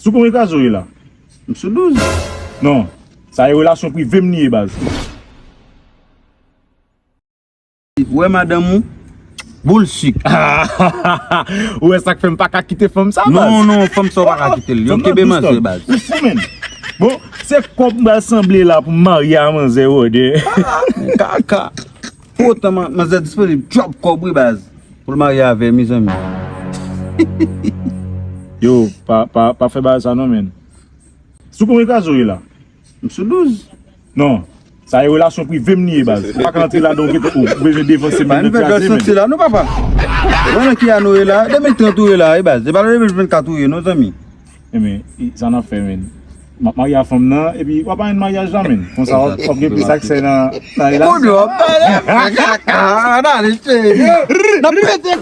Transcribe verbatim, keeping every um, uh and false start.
Sou konbyen kraze w ye la? M sou douz. Non, sa e relasyon prive m li ye, baz. Ou wè madanm ou? Boul sik. Ou wè sa k fè m pa ka kite fanm sa, baz? Non, non, fanm sa w pa ka kite l. Yo kenbe manzè, baz. Ou fou, menn. Bon, se kòb m pral sanble la pou m marye a manzè, wòdè. Kaka. Pou otan, man- manzè disponib, djòb kòb wi, baz. Pou l marye avè, mezanmi. Yo, pa, pa, pa fè bagay sa non, menn. Sou konbyen kraze w ye la? M sou douz. Non, sa e relasyon prive m li ye, baz. M pa ka antre ladan w gentan, ou bezwen devanse m, nan kraze, menn. Soti la, non, papa. Ou nan ki ane w ye la? De mil trant ou ye la, wi, baz. Se pa nan de mil vennkat ou ye, non, zanmi. Ebyen, sa n ap fè, menn. M ap marye a fanm nan, epi w ap anyen maryaj la, menn. Konsa, w ap, w ap gen plis aksè nan, nan relasyon. Kote w ap pale? Kaka, n ale, cheri. N ap pete.